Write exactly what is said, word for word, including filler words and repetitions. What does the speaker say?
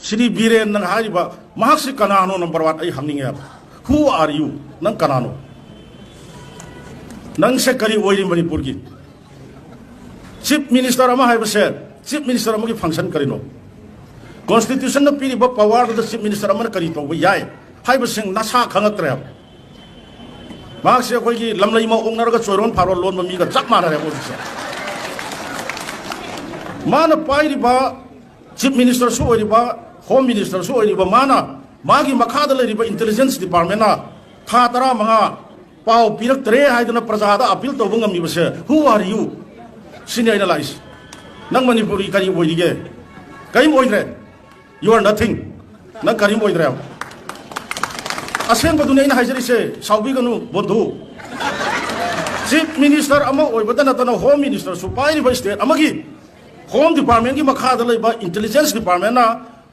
ꯁ꯭ꯔꯤ ꯕꯤꯔꯦꯟ ꯅꯪ ꯍꯥꯏꯔꯤꯕ ꯃꯍꯥꯛꯁꯤ ꯀꯅꯥꯅꯣ? ꯅꯝꯕꯔ ꯋꯥꯟ ꯑꯩ ꯍꯪꯅꯤꯡꯉꯦ ꯍꯥꯏꯕ꯫ Who are you? ꯅꯪ ꯀꯅꯥꯅꯣ? ꯅꯪꯁꯦ ꯀꯔꯤ ꯑꯣꯏꯔꯤ ꯃꯅꯤꯄꯨꯔꯒꯤ? ꯆꯤꯐ ꯃꯤꯅꯤꯁꯇꯔ ꯑꯃ ꯍꯥꯏꯕꯁꯦ, ꯆꯤꯐ ꯃꯤꯅꯤꯁꯇꯔ ꯑꯃꯒꯤ ꯐꯪꯁꯟ ꯀꯔꯤꯅꯣ? ꯀꯣꯟꯁꯇꯤꯇ꯭ꯌꯨꯁꯟꯅ ꯄꯤꯔꯤꯕ ꯄꯋꯥꯔꯗꯨꯗ ꯆꯤꯐ ꯃꯤꯅꯤꯁꯇꯔ ꯑꯃꯅ ꯀꯔꯤ ꯇꯧꯕ ꯌꯥꯏ ꯍꯥꯏꯕꯁꯤꯡ ꯅꯁꯥ ꯈꯪꯉꯛꯇ꯭ꯔꯦ ꯍꯥꯏꯕ꯫ ꯃꯍꯥꯛꯁꯦ ꯑꯩꯈꯣꯏꯒꯤ ꯂꯝꯂꯩ ꯑꯃ ꯑꯣꯛꯅꯔꯒ ꯆꯣꯏꯔꯣꯟ ꯐꯥꯔꯣꯟ ꯂꯣꯟꯕ ꯃꯤꯒ ꯆꯞ ꯃꯥꯟꯅꯔꯦ ꯍꯧꯖꯤꯛꯁꯦ꯫ ꯃꯥꯅ ꯄꯥꯏꯔꯤꯕ ꯆꯤꯐ ꯃꯤꯅꯤꯁꯇꯔꯁꯨ ꯑꯣꯏꯔꯤꯕ, ꯍꯣꯝ ꯃꯤꯅꯤꯁꯇꯔꯁꯨ ꯑꯣꯏꯔꯤꯕ, ꯃꯥꯅ ꯃꯥꯒꯤ ꯃꯈꯥꯗ ꯂꯩꯔꯤꯕ ꯏꯟꯇꯦꯂꯤꯖꯦꯟꯁ ꯗꯤꯄꯥꯔꯠꯃꯦꯟꯅ ꯊꯥ ꯇꯔꯥꯃꯉꯥ ꯄꯥꯎ ꯄꯤꯔꯛꯇ꯭ꯔꯦ ꯍꯥꯏꯗꯅ ꯄ꯭ꯔꯖꯥꯗ ꯑꯄꯤꯜ ꯇꯧꯕ ꯉꯝꯃꯤꯕꯁꯦ, who are you? ꯁꯤꯅꯤ ꯑꯩꯅ ꯂꯥꯛꯏꯁꯦ꯫ ꯅꯪ ꯃꯅꯤꯄꯨꯔꯒꯤ ꯀꯔꯤ ꯑꯣꯏꯔꯤꯒꯦ? ꯀꯔꯤꯝ ꯑꯣꯏꯗ꯭ꯔꯦ꯫ You are nothing. ꯅꯪ ꯀꯔꯤꯝ ꯑꯣꯏꯗ꯭ꯔꯦ꯫ ꯑꯁꯦꯡꯕꯗꯨꯅꯤ ꯑꯩꯅ ꯍꯥꯏꯖꯔꯤꯁꯦ, ꯁꯥꯎꯕꯤꯒꯅꯨ ꯕꯣꯟꯙꯨ꯫ ꯆꯤꯐ ꯃꯤꯅꯤꯁꯇꯔ ꯑꯃ ꯑꯣꯏꯕꯗ ꯅꯠꯇꯅ ꯍꯣꯝ ꯃꯤꯅꯤꯁꯇꯔꯁꯨ ꯄꯥꯏꯔꯤꯕ ꯁ꯭ꯇꯦꯠ ꯑꯃꯒꯤ ꯍꯣꯝ ꯗꯤꯄꯥꯔꯠꯃꯦꯟꯒꯤ ꯃꯈꯥꯗ ꯂꯩꯕ ꯏꯟꯇꯦꯂꯤꯖꯦꯟꯁ ꯗꯤꯄꯥꯔꯠꯃꯦꯟꯅ